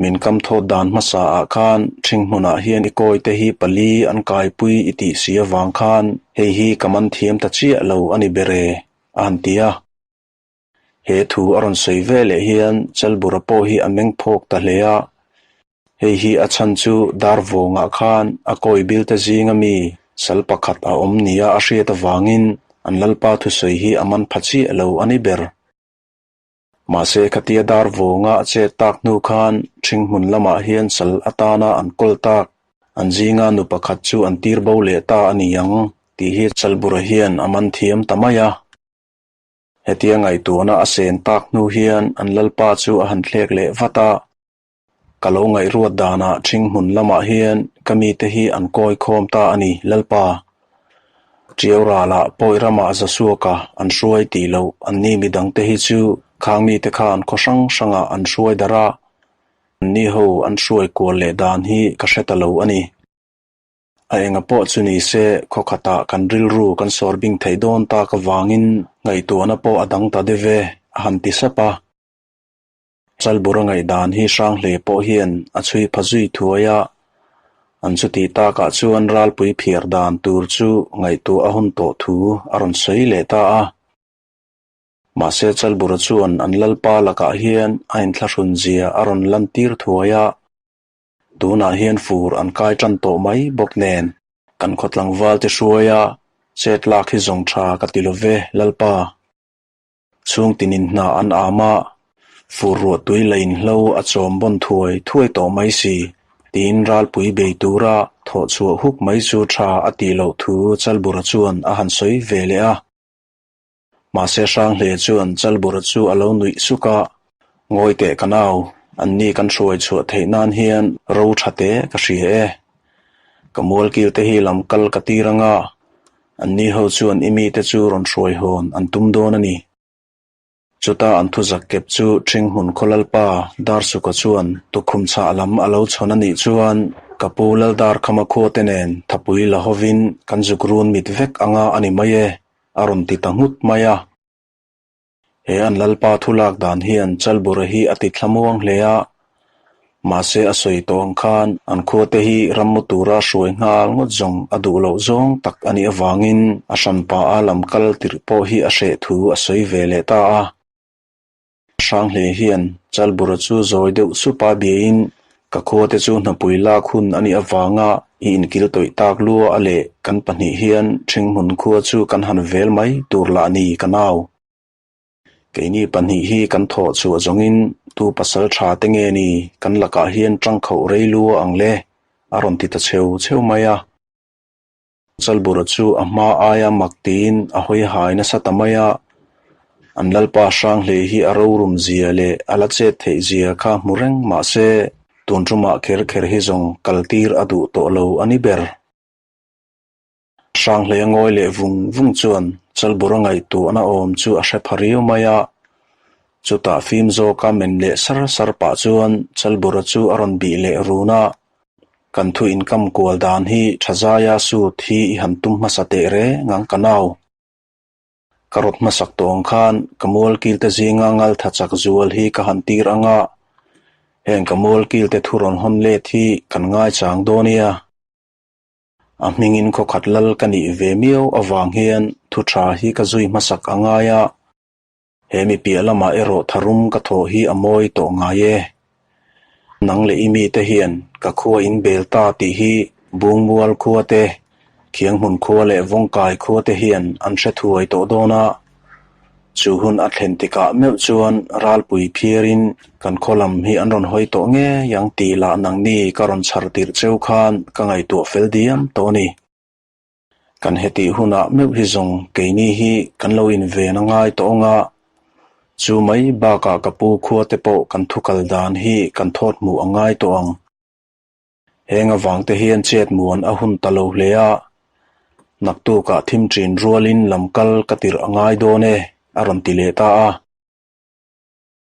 Min kam thawt dan hmasa ah khan ṭhing hmunah hian i kawi te hi pali an kaipui i tih si avang khan hei hi ka man thiam ta chiah lo a ni ber e a han ti a. He thu a rawn sawi ve leh hian Chalbura pawh hi a meng phawk ta hle a, hei hi a chhan chu dar vawngah khan a kawi bilte zinga mi sal pakhat a awm nia a hriat avangin an lalpa thusawi hi a man pha chiah lo a ni ber. Mahse khatia dar vawnga a chet tak hnu khan ṭhing hmun lamah hian sal atana an kawl tak, an zinga nu pakhat chu an tir bo leh ta a ni ang tih hi Chalbura hian a man thiam ta mai a. Hetia ngaihtuahna a sen tak hnu hian an lalpa chu a han thlek leh vat a, Ka lo ngaihruat danah ṭhing hmun lamah hian ka mite hi an kawi khawm ta a ni, lalpa. Ṭiau ralah pawi ramah Zasuaka an hruai tih loh anni midangte hi chu khang mite khan khaw hrang hrangah an hruai darh a, anni ho an hruai kual leh dan hi ka hre ta lo a ni. A enga pawh chu ni se, khaw khatah kan rilru kan sawr bing theih dawn tak avangin ngaihtuahna pawh a dang ta deuh e, a han ti sap a. Chalbura ngaihdan hi Hranghle pawh hian a chhui pha zui thuai a, an chuti takah chuan ralpui phiar dan tur chu ngaihtuah a hun tawh thu a rawn sawi leh ta a. Mahse Chalbura chuan an lalpa lakah hian a inthlahrun zia a rawn lantir thuai a. Tunah hian fur an kai tan tawh mai bawk nen kan khaw tlangval te hruaia chet lak hi zawng tha ka ti lo ve, Lalpa. Chhung tinin hna an am a, fur ruah tui la inhlo a chawm bawn thuai thuai tawh mai si, tiin ralpui bei tura thawh chhuah huk mai chu tha a tih loh thu Chalbura chuan a han sawi ve leh a. Mahse Hranghle chuan Chalbura chu a lo nuih suk a, Ngawi teh ka nau, anni kan hruai chhuah theih nan hian ro tha te ka hria e. Ka mualkil te hi lam kal ka tir anga, anni ho chuan i mite chu rawn hruai hawn an tum dawn a ni. Chuta an thuzak kep chu Ṭhinghmun khaw lalpa Darsuka chuan tukhum chhah lam a lo chhawn a nih chuan ka pu Laldarkhama khua te nen thapui la hovin kan zuk run mit vek anga a ni mai e, a rawn ti ta nghut mai a. He an lalpa thu lak dan hian Chalbura hi a ti thlamuang hle a. Mahse a sawi tawh ang khan an khuate hi rammu tura hruai nghal ngawt zawng a duh loh zawng tak a nih avangin a hranpa a lam kal tirh pawh hi a hreh thu a sawi ve leh ta a. Hranghlei hian Chalbura chu zawi deuh supa biain ka khuate chu hnapui lak hun a nih avanga i inkil tawih tak lua a leh kan pahnih hian Ṭhinghmun khua chu kan han vel mai tur lah ni ka nau. Keini pahnih hi kan thawh chhuah zawngin tu pasal tha te nge ni kan lakah hian ṭangkhauh rei lua ang le a rawn ti ta cheu cheu mai a. Chalbura chu a hma aia mak tiin a hawi hai nasa ta mai a, an Lalpa Hranghlei hi a rorum zia leh a la chet theih zia kha hmu reng mah se tun tumah kher kher hi zawng kal tir a duh tawh lo a ni ber. Hranghlei a ngawi leh vung vung chuan Chalbura ngaihtuahna awm chu a hre pha riau mai a, chutah fim zawka men leh sar sar pah chuan Chalbura chu a rawn bih leh run a, Kan thu inkam kual dan hi tha zaia sut hi i han tum hmasa teh reng ang ka nau. Ka rawt hmasak tawh ang khan ka mualkil te zinga ngal tha chak zual hi ka han tir ang a, heng ka mualkil te thu rawn hawn let hi kan ngaichang dawn nia. A hmingin khawkhat lal ka nih ve miau avang hian thu tha hi ka zui hmasak a ngai a. He mi piah lamah erawh tharum ka thawh hi a mawi tawh ngai e. Nang leh i mite hian ka khua in bel ta tih hi Bungmual khua te, Khianghmun khua leh Vawngkai khua te hian an hre thuai tawh dawn a. Chu hun a thlen tikah meuh chuan ralpui phiarin kan khaw lam hi an rawn hawi tawh ngei ang tih lah nangni ka rawn chhar tirh cheu khan ka ngaihtuah fel diam tawh a ni. Kan hetih hunah meuh hi zawng keini hi kan lo inven a ngai tawh ang a, chu mai bakah ka pu khua te pawh kan thu kal dan hi kan thawt hmuh a ngai tawh ang. Heng avang te hian chet muan a hun ta lo hle a, naktukah thim ṭin rualin lam kal ka tirh a ngai dawn e, a rawn ti leh ta a.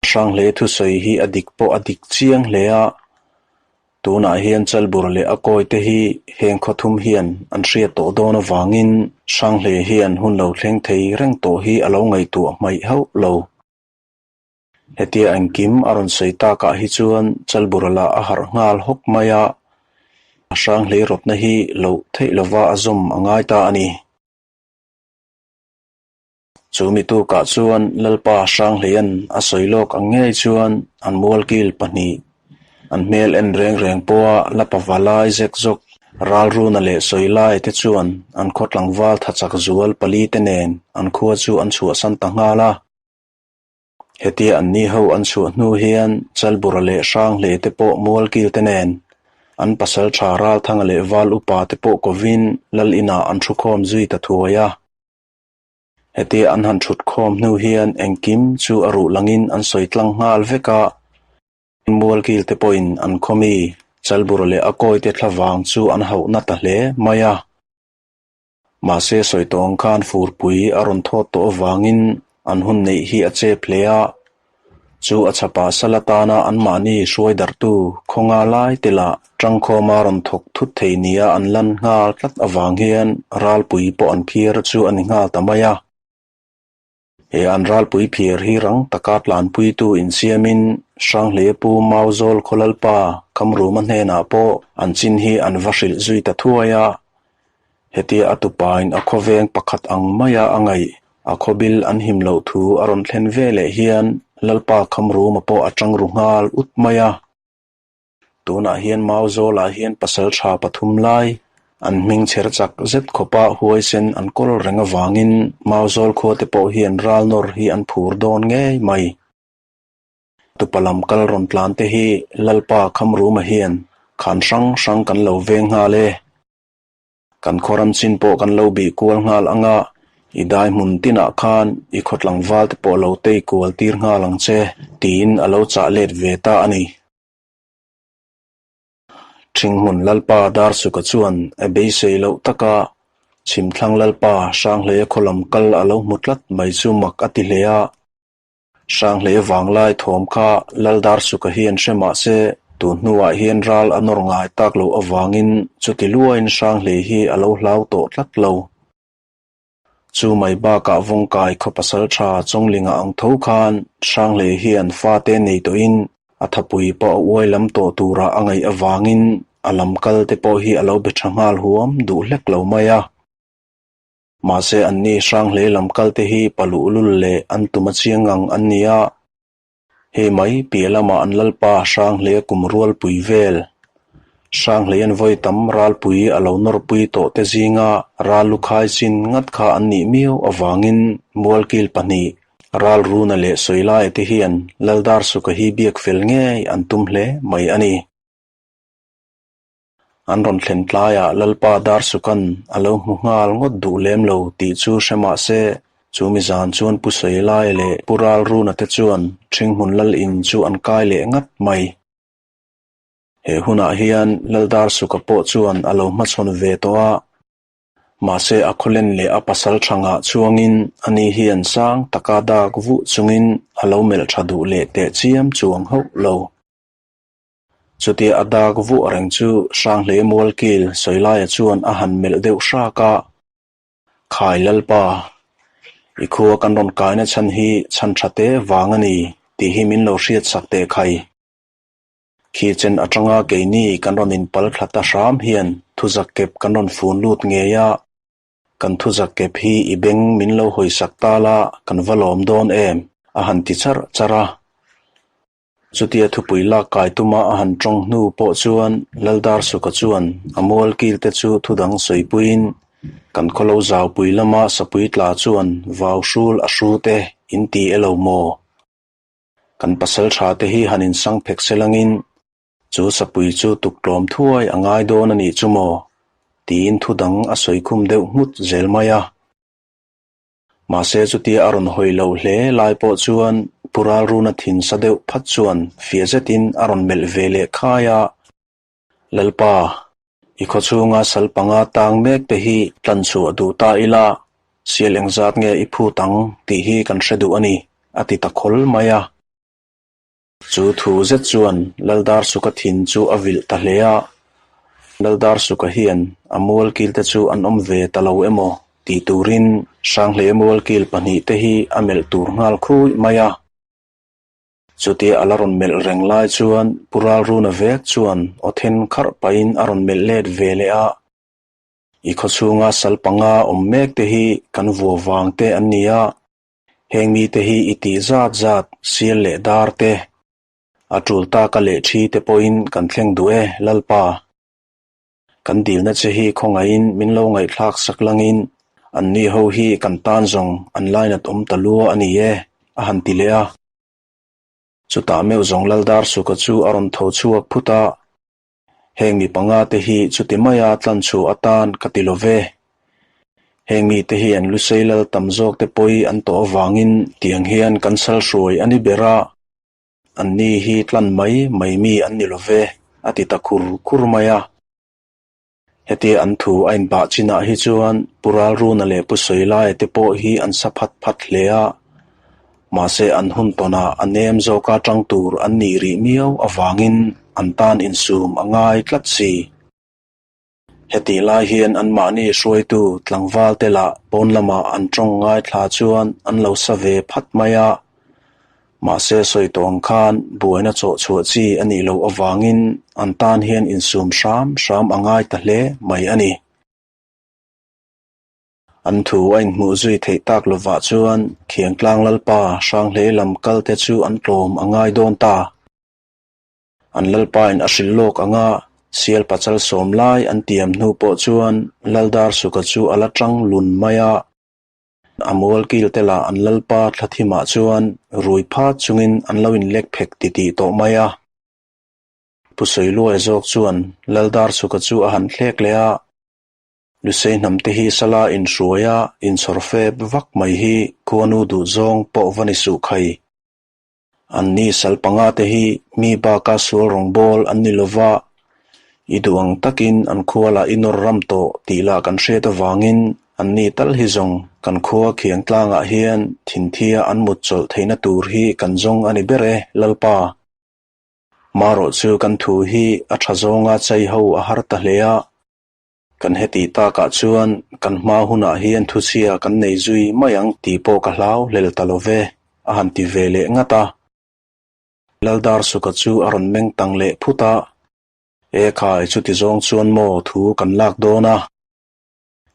Hranghlei thusawi hi a dik pawh a dik chiang hle a, tunah hian Chalbur leh a kawi te hi heng khawthum hian an hriat tawh dawn avangin Hranghlei hian hun lo thleng thei reng tawh hi a lo ngaihtuah hmaih hauh lo. Hetia engkim a rawn sawi takah hi chuan Chalbura lah a harh nghal hawk mai a, Hranghlei rawtna hi loh theih lova a zawm a ngai ta a ni. Chu mi tukah chuan Lalpa Hranghleia'n a sawi lawk ang ngei chuan an mualkil pahnih, an hmel en reng reng pawha la pava lai zek zawk Ralruna leh Sawilai te chuan an khaw tlangval thachak zual pali te nen an khua chu an chhuahsan ta nghal a. Hetia an ni ho an chhuah hnu hian Chalbura leh Hranghlei te pawh mualkil te nen an pasal tha Ralthanga leh Val upa te pawh kovin Lal inah an thukhawm zui ta thuai a. Hetia an han thut khawm hnu hian engkim chu a ruh langin an sawi tlang nghal vek a, Mualkil te pawhin an khawmi Chalbura leh a kawite thlavang chu an hauh na ta hle mai a. Mahse sawi tawh ang khan furpui a rawn thawt tawh avangin an hun neih hi a chep hle a, Chu a chhapah sal atana anmahni hruai darhtu khawnga lai te lah tangkhawma rawn thawk thut thei nia an lan nghal tlat avang hian ralpui pawh an phiar chu a ni nghal ta mai a. He an ralpui phiar hi rang taka tlanpuitu insiamin Hranghleia pu Mauzawl Khawlalpa Khamruma hnenah pawh an chin hi an va hrilh zui ta thuai a. Hetia a tupain a khawveng pakhat ang maia a ngaih, a khawbil an him loh thu a rawn thlen ve leh hian Lalpa Khamruma pawh a tang ru nghal ut mai a. Tunah hian Mauzawlah hian pasal tha pathum lai, an hming chher chak zet khawpa huaisen an kawl reng avangin Mauzawl khuate pawh hian ral nawr hi an phur dawn ngei mai. Tupa lam kal rawn tlan te hi Lalpa Khamruma hian khan hrang hrang kan lo veng nghal e. Kan khaw ram chin pawh kan lo bih kual nghal ang a, i dai hmun tinah khan i khaw tlangval te pawh lo tei kual tir nghal ang che, tiin a lo chah let ve ta a ni. Ṭhinghmun Lalpa Darsuka chuan a beisei loh taka Chhimthlang Lalpa Hranghleia khaw lam kal a lo hmu tlat mai chu mak a ti hle a. Hranghlei vanglai thawm kha Laldarsuka hian hre mah se, tun hnuah hian ral a nawr ngai tak loh avangin chuti luain Hranghlei hi a lo hlau tawh tlat lo. Chu mai bakah Vawngkai khaw pasal tha Chawnglinga ang tho khan Hranghlei hian fate nei tawhin. A thapui pawh a uai lam tawh turah a ngaih avangin a lam kal te pawh hi a lo be tha nghal huam duh hlek lo mai a. Mahse anni Hranghlei lam kal te hi paluhlul leh an tum a chiang ngang an ni a. Hei mai piah lamah an lalpa Hranghlei a kum rualpui vel. Hranghlei an vawi tam ralpui a lo nawrpui tawh te zinga ral lukhai chin ngat kha an nih miau avangin mualkil pahnih Ralruna leh Sawilaia te hian Laldarsuka hi biak fel ngei an tum hle mai a ni. An rawn thlen tlaiah Lalpa Darsuka'n a lo hmu nghal ngawt duh lem lo tih chu hre mah se, chu mi zan chuan Pu Sawilaia leh Pu Ralruna te chuan Ṭhinghmun Lal in chu an kai leh ngat mai. He hunah hian Laldarsuka pawh chuan a lo hmachhawn ve tawh a, Mahse a khawlen leh a pasal thangah chuangin ani hian sang taka dak vuh chungin a lo melh tha duh leh teh chiam chuang hauh lo. Chutia a dak vuah reng chu Hranghlei Mualkil Sawilaia chuan a han melh deuh hrak a, Khai Lalpa, i khua kan rawn kaina chhan hi chhan tha te vang a ni tih hi min lo hriat sak teh khai. Khi chen atanga keini kan rawn inpal thla ta hram hian thuzak kep kan rawn fun lut ngei a, kan thuzak kep hi i beng min lo hawi sak ta la kan va lawm dawn em? a han ti charh charh a. Chutia thupui lak kai tuma a han tawng hnu pawh chuan Laldarsuka chuan a mual kil te chu thudang sawipuiin kan khawlo zaupui lama sapui tla chuan vau hrul a hru te in ti elo maw? Kan pasal tha te hi han insang phek se langin chu sapui chu tuktlawm thuai a ngai dawn a nih chu maw? tiin thu dang a sawi khum deuh nghut zel mai a. Mahse chutia a rawn hawi loh hle lai pawh chuan Pu Ralruna thin sa deuh phat chuan fiah zetin a rawn melh ve leh khai a, Lalpa, i khawchhunga sal panga tang mek te hi tlan chhuah duh ta ila, sial engzat nge i phut ang tih hi kan hre duh a ni, a ti ta khawl mai a. Chu thu zet chuan Laldarsuka thin chu a vilh ta hle a, Laldarsuka hian a mualkil te chu an awm ve ta lo emaw tih turin Hranghlei mualkil pahnihte hi a melh tur nghal khui mai a. Chutia a la rawn melh reng lai chuan Pu Ralruna vek chuan aw then kharh pahin a rawn melh let ve leh a, I khawchhunga sal panga awm mek te hi kan vua vang te an ni a, heng mite hi i tih zat zat sial leh dar te, a tul taka leh thi te pawhin kan thleng duh e, Lalpa. Kan dilna che hi khawngaihin min lo ngaihthlak sak langin anni ho hi kan tan zawng an lainat awm ta lua a ni e, a han ti leh a. Chutah meuh zawng Laldarsuka chu a rawn tho chhuak phut a, Heng mi panga te hi chuti maia tlanchhuah atan ka ti lo ve. Heng mite hi an lusei lal tam zawk te pawi an tawh avangin tiang hian kan sal hruai a ni ber a. Anni hi tlan mai mai mi an ni lo ve, a ti ta khur khur mai a. Hetia an thu a inbah chinah hi chuan Pu Ralruna leh Pu Sawilaia te pawh hi an sa phat phat hle a, mahse an hun tawnah a nem zawka tang tur an nih rih miau avangin an tan insum a ngai tlat si. Hetih lai hian anmahni hruaitu tlangval te lah pawn lamah an tawng ngaithla chuan an lo sa ve phat mai a. Mahse sawi tawh ang khan buaina chawh chhuah chi a nih loh avangin an tan hian insum hram hram a ngai ta hle mai a ni. An thu a inhmuh zui theih tak lovah chuan Khiangtlang Lalpa Hranghlei lam kal te chu an tlawm a ngai dawn ta. An lalpain a hrilh lawk ang a, sial pachal sawm lai an tiam hnu pawh chuan Laldarsuka chu a la tang lun mai a. A mualkil te lah an lalpa thlathimah chuan rui phat chungin an lo inlek phek titih tawh mai a. Pu Sawiluai zawk chuan Laldarsuka chu a han thlek leh a, Lusei hnam te hi sala inhruai a, inchhawr fep vak mai hi khuanu duhzawng pawh va ni suh khai. Anni sal panga te hi mi baka sual rawngbâwl an ni lo va, i duh ang takin an khua lah i nawr ram tawh tih lah kan hriat avangin anni tal hi zawng kan khua khiang tlangah hian thinthia an mut chawlh theihna tur hi kan zawng a ni ber e, Lalpa. Marawh chu kan thu hi a tha zawnga chai ho a har ta hle a. Kan heti takah chuan kan hma hunah hian thuchhia kan nei zui mai ang tih pawh ka hlau hlel ta lo ve, a han ti ve leh ngat a. Laldarsuka chu a rawn meng tang leh phut a, E khai, chuti zawng chuan maw thu kan lak dawn a?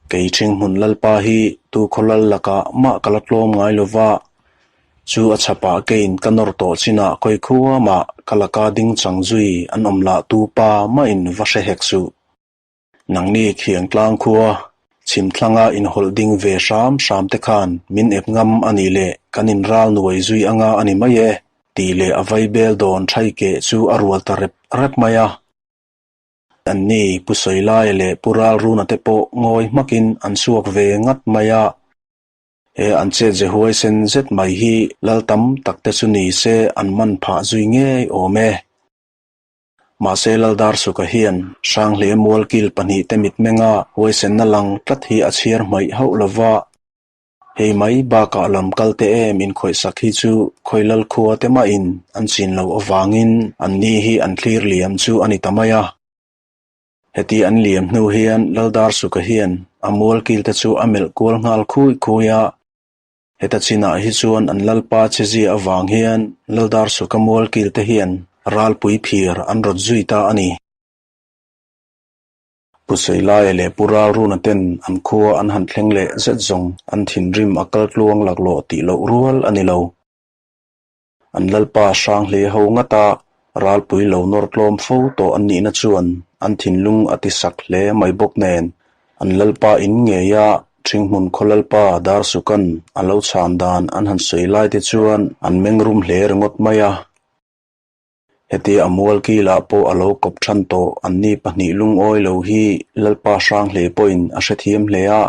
Kei Ṭhinghmun Lalpa hi tu khawlal lakah mah ka la tlawm ngai lo va, chu a chhapah keiin ka nawr tawh chinah khawi khua mah ka laka ding chang zui an awm lah tu pa mahin va hre hek suh. Nangni khiang tlang khua, chhimthlanga inhawlh ding ve hram hram te khan min ep ngam a nih leh kan inral nuai zui anga a ni mai e, tih leh a vaibel dawn ṭhai keh chu a rual ta rep rep mai a. Anni Pu Sawilaia leh Pu Ralruna te pawh ngawi hmakin an chhuak ve ngat mai a. He an chet ze huaisen zet mai hi lal tam tak te chu ni se an man phah zui ngei awm e. Mahse Laldarsuka hian Hranghle mualkil pahnihte mitmenga huaisenna lang tlat hi a chhiar hmaih hauh lova. Hei mai bakah lam kal te em inkhawihsak hi chu Khawilal khua te mahin an chin loh avangin anni hi an thlir liam chu a ni ta mai a. Heti an liam hnu hian Laldarsuka hian a mualkil te chu a melh kual nghal khui khui a. Heta chinah hi chuan an Lalpa chezia avang hian Laldarsuka mualkil te hian ralpui phir an rawt zui ta a ni. Pu Seilaia leh Pu Ralruna ten an khua an han thleng leh zet zawng an thinrim a kal tluang laklawh tih loh rual a ni lo. An Lalpa hrang hle ho ngata ralpui lo nawr tlawm fo tawh an nihna chuan an thinlung a ti sak hle mai bawk nen an Lalpa in ngeia Ṭhinghmun khaw Lalpa Darsuka'n a lo chhan dan an han sawi lai te chuan an mengrum hle ringawt mai a. Hetia a mual kilah pawh a lo kawp ṭhan tawh anni pahnih lungawi lo hi Lalpa hrang hle pawhin a hrethiam hle a.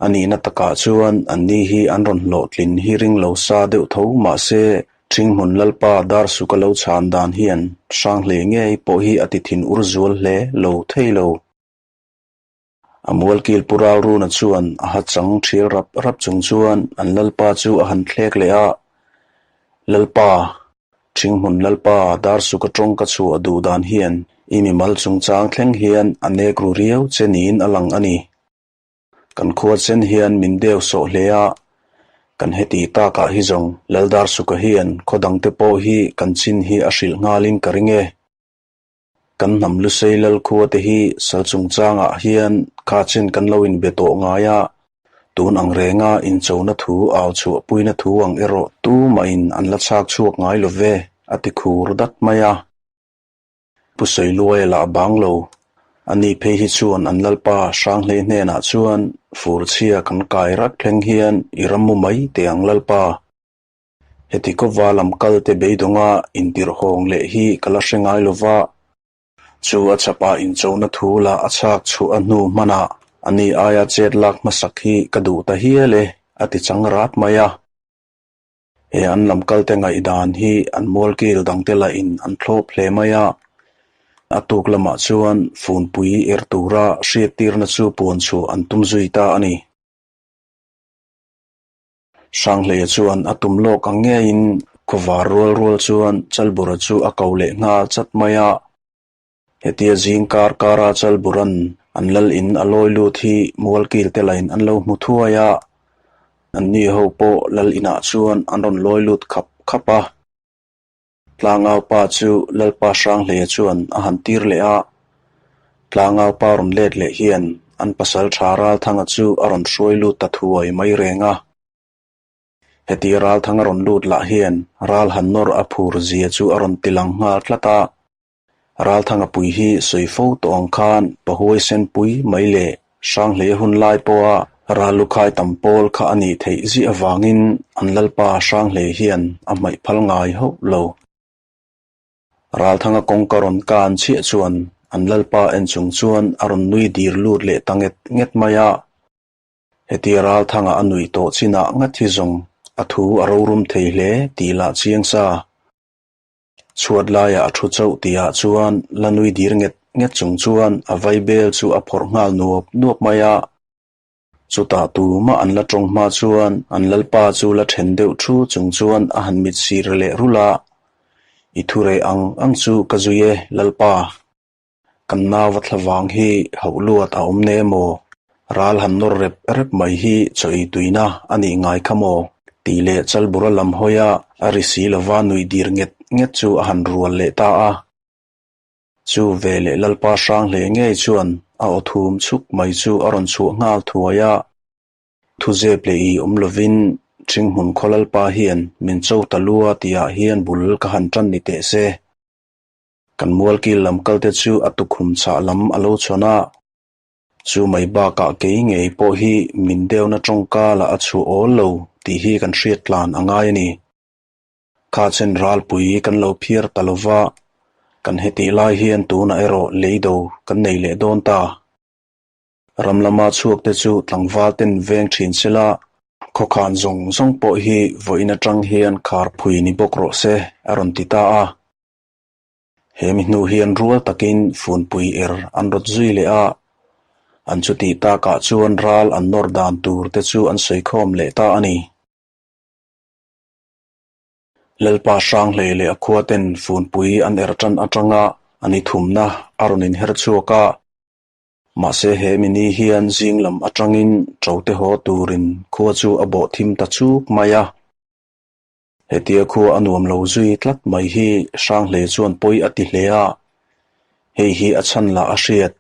A nihna takah chuan anni hi an rawn hlawhtlin hi ring lo sa deuh tho mahse Ṭhinghmun Lalpa Darsuka lo chhan dan hian hrang hle ngei pawh hi a ti thin ur zual hle lo thei lo. A mualkil Pu Ralruna chuan a ha chang ṭhial rap rap chung chuan an Lalpa chu a han thlek leh a, Lalpa, Ṭhinghmun Lalpa Darsuka ṭawng ka chhuah duh dan hian i mimal chungchang thleng hian a nek ru riau che niin a lang a ni. Kan khua chen hian min deu sawh hle a, kan heti takah hi zawng Lal Darsuka hian khaw dangte pawh hi kan chin hi a hrilh nghalin ka ring e. Kan hnam Lusei Lal khua te hi sal chungchangah hian kha chen kan lo inbe tawh ngai a, tun ang renga inchona thu au chhuahpuina thu ang erawh tumahin an la chhak chhuak ngai lo ve, a ti khur dat mai a. Pu Sawiluaia lah bang lo. Ani phei hi chuan an Lalpa Hranghlei hnenah chuan furchhia kan kai rat thleng hian i ram mu mai teh ang Lalpa. Heti kawva lam kal te beidawnga intirhawng leh hi ka la hre ngai lo va. Chu a chhapah inchona thu lah a chhak chhuah a hnu hmanah ani aia chet lak hmasak hi ka duh ta hial e, a ti chang rat mai a. He an lam kalte ngaihdan hi an mualkil dangte lahin an thlawp hle mai a. A tuk lamah chuan funpui er tura hriattirna chu puan chhuah an tum zui ta a ni. Hranghleia chuan a tum lawk ang ngeiin khawvar rual rual chuan Chalbura chu a ko leh nghal chat mai a. Hetia zing kar kara Chalburan an lal in a lawi lut hi mualkil te lain an lo hmu thuai a, anni ho pawh lal inah chuan an rawn lawi lut khap khap a. Tlangau pa chu Lalpa Hranghleia chuan a han tir leh a, Tlangau pa rawn let leh hian an pasal tha Ralthanga chu a rawn hruai lut ta thuai mai reng a. Heti Ralthanga rawn lut lah hian ral han nawr a phur zia chu a rawn ti lang nghal tlat a. Ralthanga pui hi sawi fo tawh ang khan pahuaisen pui mai leh Hranghleia hun lai pawha ral lukhai tam pawl kha a nih theih ziah avangin an Lalpa Hranghlei hian a hmaih phal ngai hauh lo. Ralthanga kawngka rawn kan chhiah chuan an Lalpa en chung chuan a rawn nui dir lut leh ta nget nget mai a. Hetia Ralthanga a nuih tawh chinah ngat hi zawng a thu a rorum thei hle tih lah chiang sa. Chhuat laiah a thu chauh tihah chuan la nui dir nget nget chung chuan a vaibel chu a phawrh nghal nuap nuap mai a. Chutah tumah an la tawng hma chuan an lalpa chu la then deuh thu chung chuan a han mit sir leh rulh a, I thu reh ang ang chu ka zui e, lalpa. Kan nau a thla vang hi hauh luat a awm ne maw? Ral han nawr rep rep mai hi chaw ei tuina a nih ngai kha maw? Tih leh Chalbura lam hawia a ri si lova nuih dir nget nget chu a han rual leh ta a. Chu ve leh Lalpa hrang hle ngei chuan a aw thum chhuk mai chu a rawn chhuah nghal thuai a. Thuzep leh i awm lovin Ṭhinghmun khaw Lalpa hian min cho ta lua tihah hian bul ka han ṭan ni teh se. Kan mualkil lam kalte chu a tukhum chhah lam a lo chhawn a. Chu mai bakah kei ngei pawh hi min deuhna tawngka lah a chhuah awl lo tih hi kan hriat tlan a ngai a ni. Kha chen ralpui kan lo phiar ta lo va, kan hetih lai hian tunah erawh leido kan nei leh dawn ta. Ram lama chhuak te chu tlangval ten veng thin sela, khawkhan zawng zawng pawh hi vawiin atang hian khar phui ni bawk rawh se, a rawn ti ta a. He mi hnu hian rual takin funpui er an rawt zui leh a, an chutih takah chuan ral an nawr dan tur te chu an sawikhawm leh ta a ni. Lalpa Hranghlei leh a khua ten funpui an er tan atanga a ni thumna a rawn inher chhuak a. Mahse he mi ni hian zing lam atangin ṭote haw turin khua chu a bawh thim ta chuk mai a. Hetia khua a nuam lo zui tlat mai hi Hranghlei chuan pawi a ti hle a. Hei hi a chhan lah a hriat.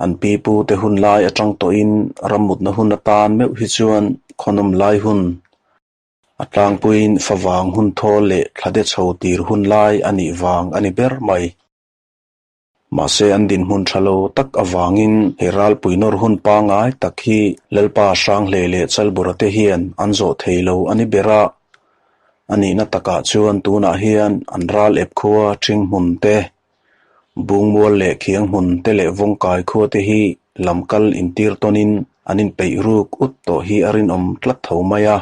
An pipu te hun lai atang tawhin rammutna hun atan meuh hi chuan khawnawm lai hun A tlangpuiin favang hun thawl leh thlade chho tir hun lai a nih vang a ni ber mai. Mahse an dinhmun tha lo tak avangin he ralpui nawr hun pangngai tak hi Lalpa Hranghlei leh Chalbura te hian an zawh thei lo a ni ber a. A nihna takah chuan tunah hian an ral ep khua ṭhing hmun te, Bungmual leh Khiang hmun te leh Vawngkai khua te hi lamkal intir tawnin an inpeih ruk ut tawh hi a rinawm tlat tho mai a.